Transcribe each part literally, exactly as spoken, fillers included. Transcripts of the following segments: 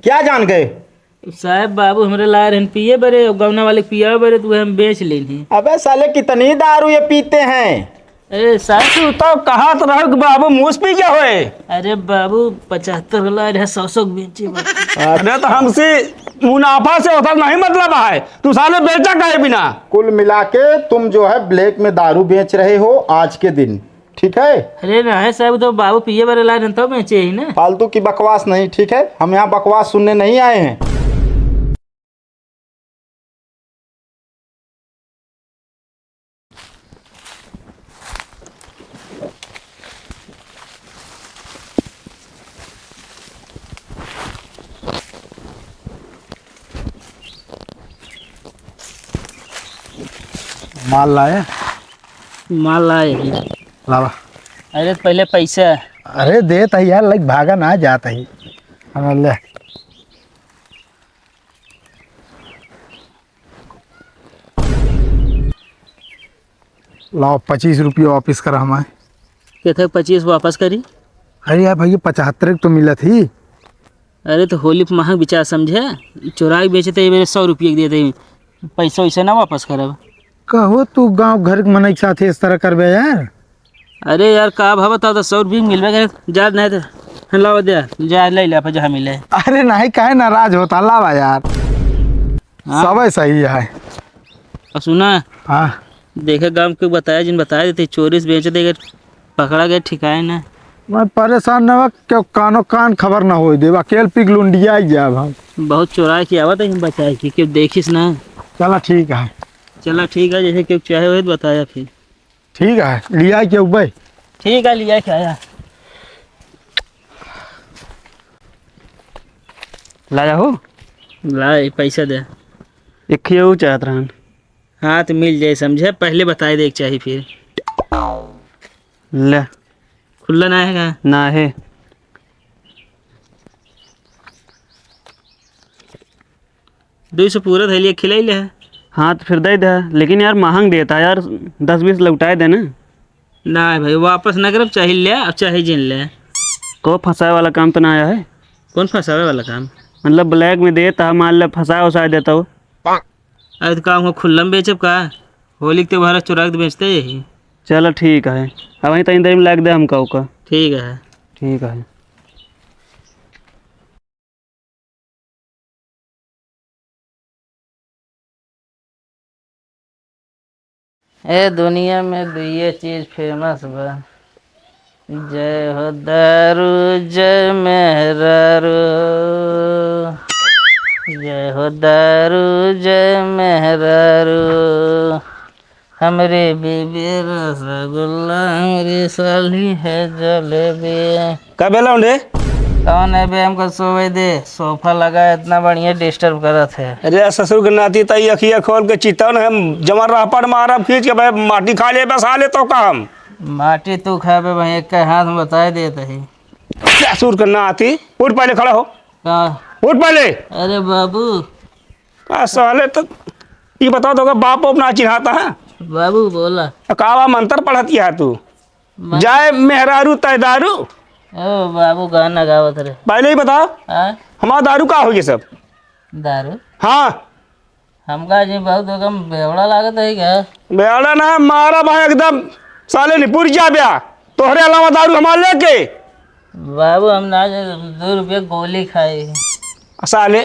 क्या जान गए? साहब, बाबू हमरे लाए रहन पिए बरे, गौना वाले पियावे बरे, तो वह हम बेच लेनी। अबे साले, कितनी दारू ये पीते हैं? ए साहब, तू तो कहत रहो कि बाबू मूस पी गया होए। अरे बाबू, पचहत्तर लाए रहे, सौ सौ बेचे बाबू। अरे तो हमसे मुनाफा से होता नहीं मतलब है, तू साले बेचा काहे बिना? कुल मिला के तुम जो है ब्लैक में दारू बेच रहे हो आज के दिन, ठीक है? अरे नहीं साहब, तो बाबू पिए बरे लाए रहन, तो बेचे ही ना। फालतू की बकवास नहीं, ठीक है? हम यहाँ बकवास सुनने नहीं आए हैं। माल लाए? माल लाए ही। लावा। अरे पहले पैसा। अरे देत ही यार, लाइक भागा ना जात ही। हाँ, ले। लाओ, पच्चीस रुपया वापस करा हमारे। कहते पच्चीस वापस करी? अरे यार भैया, पचहत्तर तो मिलत ही। अरे तो होली पे महंग बिचार समझे, चोराई बेचते ये मेरे सौ रुपये के देते, पैसा वैसे ना वापस करब। कहो तू गांव घर के मनई के साथ इस तरह करबे यार? अरे यार, का भाव बताओ तो सौ रुपये मिलबे करे, जा नहीं तो लाओ दे, जा ले ले आप जहाँ मिले। अरे नहीं, काहे नाराज होता, लावा यार। हाँ। सबे सही है। और सुना, हाँ। देखे गांव के बताया, जिन बताया देते, चोरी से बेच देगा, पकड़ा गए ठिकाए ना। मैं परेशान न हो, क्यों कानो कान खबर ना होई देब, अकेल पिघलुंडिया ही जाब हम। बहुत चोराए की आवत है, बचाए की, क्यों देखिस ना। चला ठीक है। चला ठीक है, जैसे क्यों चाहे वही बताया फिर। ठीक है, लिया के उबे। ठीक है, लिया के आया। लाया हो? ला, ये पैसा दे। एक ही वो चाहत रहन। हाँ, तो मिल जाए, समझे? पहले बताए दे, एक चाही फिर। ले। खुल्ला ना है का? ना है। दुई सौ पूरा धैलिया, खिलाई ले। हाँ, तो फिर दे दे, लेकिन यार, महंग देता यार, दस बीस लौटाए दे ना। ना भाई, वापस ना करब, चाहे ले, अब चाहे जिन ले। को फंसाए वाला काम तो ना आया है? कौन फंसावे वाला काम? मतलब, ब्लैक में देता, मान ले, फंसा उसा देता हो। अरे, तो का हम खुल्ला में बेचब का? होली के त्योहार चुरा के तो बेचते यही। चलो, ठीक है, अब वहीं तनी देर में लाग दे हमका ओका। ठीक है। ठीक है। ए दुनिया में दुइये चीज फेमस बा, जय हो दारू, जय मेहरारू। जय हो दारू, जय मेहरारू। हमरे बीबी रसगुल्ला, हमरे साली है जलेबी। का बेला उंडे? कौन है बे, हमको सोवे दे। सोफा लगा है, इतना बढ़िया disturb करत है। अरे ससुर के नाती, तई अखिया खोल के चितवन है, जमा रहपट मारब खींच के, बे माटी खा ले, बे साले तो का हम। माटी तू खाबे भाई, एक के हाथ में बताए देत ही। ससुर के नाती, उठ पहले खड़ा हो। का? उठ पहले। अरे बाबू। का साले तो, ये बताओ तो का बाप वाप ना चिन्हाता है? बाबू बोला। का बा मंत्र पढ़त किया है तू? मैं जाए मेहरारू तय दारू। ओ बाबू, गाना गावत रहे। पहले ही बताओ, हाँ? हमारा दारू का होगी सब? दारू? हाँ। हमका जी बहुत एकदम बेवड़ा लागत है क्या? बेवड़ा ना, मारा भाई एकदम, साले निपुर जा ब्या। तोहरे अलावा दारू हमार लेके। बाबू, हम ना जाने, दो रुपये गोली खाई। साले,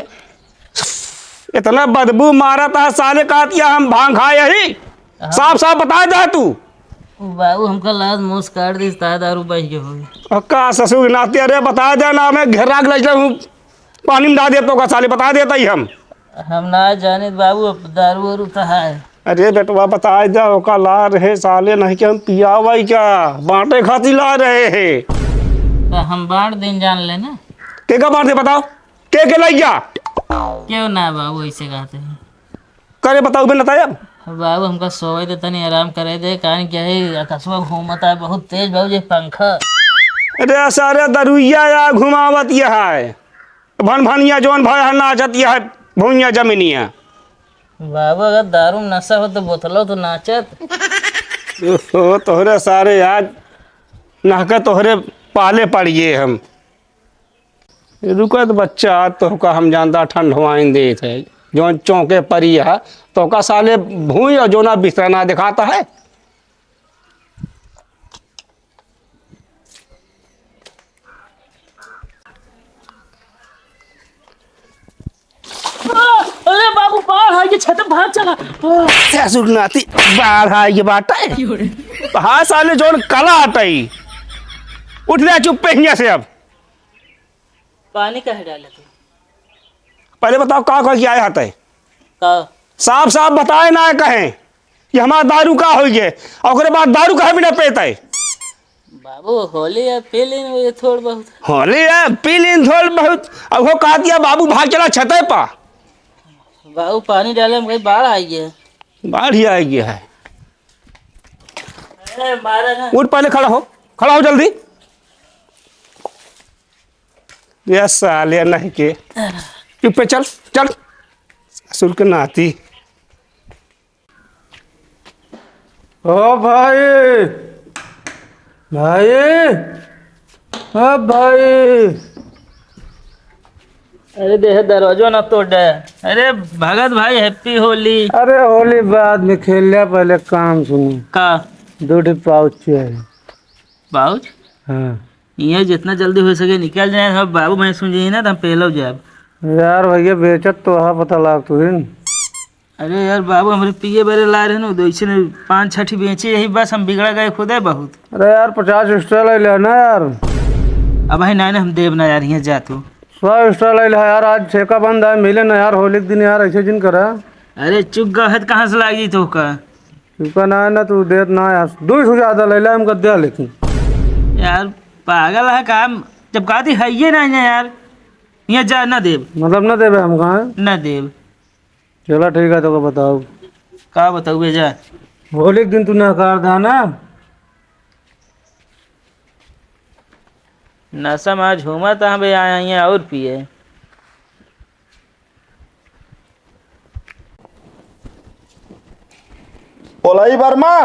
इतना बदबू मारा था साले, कहत या हम भांग खाए यही। हाँ। साफ साफ बता दे तू। बाबू, हमका लात मूस काट दी, ता दारू बह के होई। और का ससुर नाती, अरे बता दे ना, मैं घेरा के ले जाऊँ, पानी में डाल दे तो का साले, बता देता ही हम। हम ना जाने बाबू, अब दारू वारू तो है। अरे बेटवा, बता दे, ओका ला रहे साले, नहीं कि हम पियावाई क्या, बांटे खातिर ला रहे हैं। तो हम बांट दिन जान ले ना। के का बांट दे बताओ, के के लाई गया? क्यों ना बाबू, ऐसे कहते हैं। करे बताओ बे, बताया। बाबू, हमका सोवे दे, तनी आराम करे दे, कारण क्या है, आकाशवा घूमता है बहुत तेज बाबू जी, पंखा। अरे सारे दरुइया या घुमावत यह है, भन भनिया जौन भाई है नाचत यह है, भुइया जमीनिया। बाबू, अगर दारू में नशा हो तो बोतलो तो नाचत। ओहो, तोहरे सारे आज नहके तोहरे पाले पड़िए हम। रुका तो बच्चा, तोहका हम जानता ठंडवाइन देत है, जौन चौके परी है, तोहका साले भूई और जोना बिस्तरा ना दिखाता है। अरे बाबू, बाढ़ आ गई, छत भाग चला। ससुर नाती, बाढ़ आ गई बाटे। हाँ साले, जौन कला हटई। उठ ले चुप्पे हियाँ से अब। पानी काहे डालत हो? पहले बताओ, का कह के आए हटे? का? साफ साफ बताए ना कहें कि हमार दारू का होई गे, और ओकरे बाद दारू काहे भी ना पेते। बाबू, होली है, पी लेन वो ये थोड़ बहुत। होली है, पी लेन थोड़ बहुत। अब वो कहा दिया, "बाबू, भाग चला छते पा।" बाबू, पानी डाले में कहीं बाढ़ आई है। बाढ़ ही आई है। अरे, मारा ना। उठ, पहले खड़ा हो, खड़ा हो जल्दी। ये साले नहीं के। चुप पे चल, चल। ससुर के नाती। ओ भाई, भाई, ओ भाई। अरे देह दरवाजो ना तोड़ दे। अरे भगत भाई, happy होली। अरे होली बाद में खेल लिया, पहले काम सुनो। का? दो ठे पाउच चाहिए। पाउच? हाँ। ये जितना जल्दी हो सके निकल जाए। अब बाबू मैं सुन जाइए ना तो हम पहले जाब। यार भैया, बेचत तो हा, पता लाग तू दिन। अरे यार बाबू, हमरे पिए बरे ला रहे न, तो ऐसे न पाँच छठी बेचे यही बस, हम बिगड़ा गए खुदे बहुत। अरे यार, पचास extra ले ले ना यार। अब भाई नहीं, नहीं, हम देब ना यार, यहाँ जा तू। सौ extra ले ले यार, आज ठेका बंद है, मिले ना यार, होली के दिन यार, ऐसे जिन करा। अरे चुप गहत कहाँ से लागी तो का? चुका ना है ना, तू देत ना यार, दो सौ ज्यादा ले ले, हम कर दे लेकिन। यार पागल है काम, जब कहती है ये ना यार, यहाँ जा ना देब। मतलब ना देबे हम कहाँ? ना देब। चला ठीक है, तो बताओ। का बताओ बेजा? होली के दिन तू नकार दा ना। नशा में झूमत हबे, आए हैं और पिए। पोलई वर्मा,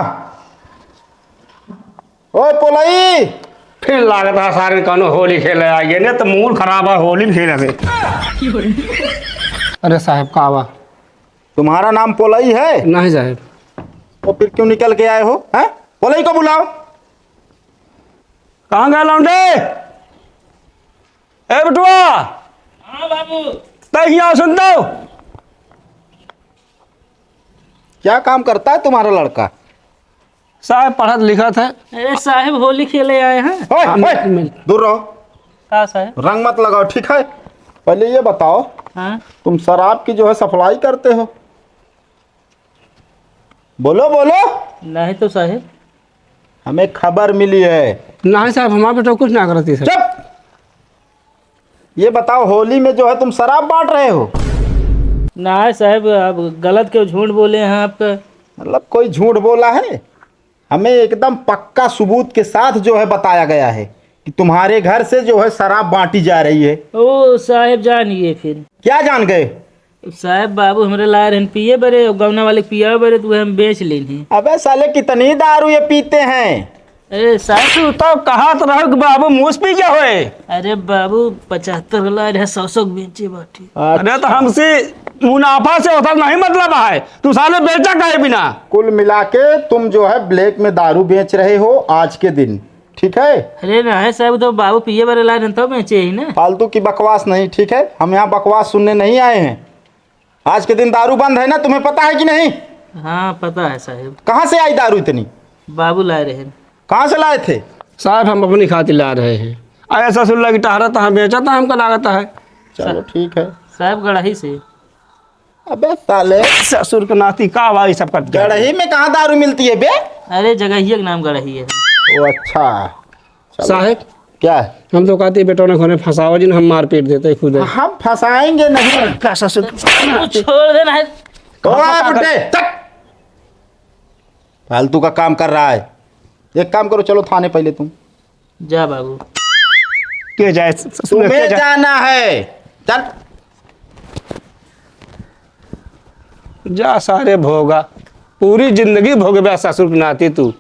ओए पोलई। फिर लागत है सारे कौनो होली खेले आ गए, नहीं तो मूड खराब है, होली में खेले थे। अरे साहब, का बा? तुम्हारा नाम पोलई है? नहीं साहब। तो फिर क्यों निकल के आए हो, हैं? पोलई को बुलाओ। कहाँ गए लौंडे? ए बिटुआ। हाँ बाबू। तै हियाँ सुन तो। क्या काम करता है तुम्हारा लड़का? साहब पढ़त लिखत है। ए साहब, होली खेले आए हैं। ओए, हाँ, ओए, मिल, मिल। दूर रहो। का साहब? रंग मत लगाओ, ठीक है? पहले ये बताओ, हाँ? तुम शराब की जो है supply करते हो? बोलो, बोलो। नहीं तो साहब। हमें खबर मिली है। नहीं साहब, हमारा बेटा कुछ ना करती सर। चुप। ये बताओ, होली में जो है तुम शराब बांट रहे हो? नहीं साहब, अब गलत क्यों झूठ बोले हैं आपका? मतलब कोई झूठ बोला है? हमें एकदम पक्का सबूत के साथ जो है बताया गया है कि तुम्हारे घर से जो है शराब बांटी जा रही है। ओ साहब, जान गए फिर। क्या जान गए? साहब, बाबू हमरे लाए रहन पिए बरे, गौना वाले पियावे बरे, तो वह हम बेच लेन हैं। अबे साले, कितनी दारू ये पीते हैं? अरे साहब, तू तो कहत रहो कि बाबू मूस पी गया होए। अरे बाबू, पचहत्तर लाए रहे, सौ सौ बेचे बाटी। अरे तो हमसे मुनाफा से होता नहीं मतलब है, तू साले बेचा काहे बिना? कुल मिला के तुम जो है black में दारू बेच रहे हो आज के दिन, ठीक है? अरे नहीं साहब, तो बाबू पिए बरे लाए रहन तो बेचे ही ना। फालतू की बकवास नहीं, ठीक है? हम यहाँ बकवास सुनने नहीं आए हैं। आज के दिन दारू बंद है ना, तुम्हें पता है कि नहीं? हाँ, पता है साहब। कहाँ से आई दारू इतनी? बाबू लाए रहे। कहाँ से लाए थे? साहब, हम अपनी खातिर ला रहे हैं। अरे ससुर लगी टहरा तो हम बेचा था, हमको लागत है। चलो, ठीक है। साहब, गड़ही से। अबे साले। ससुर के नाती का भाई सब कट गया। गड़ही में कहाँ दारू मिलती है बे? अरे, जगहिया के नाम गड़ही है। ओ, अच्छा। चलो। साहेब, क्या है? हम तो कहते बेटवा ने घरे फंसावा जिन, हम मारपीट देते खुद। हम फंसाएंगे नहीं। का ससुर? तू छोड़ देना है। ओ, आ, बुड्ढे, चुप। फालतू का काम कर रहा है। एक काम करो, चलो थाने पहले तुम। जा बाबू। के जाए ससुर, तुम्हें के जाए? जाना है। चल। जा सारे भोगा, पूरी जिंदगी भोगबे ससुर के नाती तू।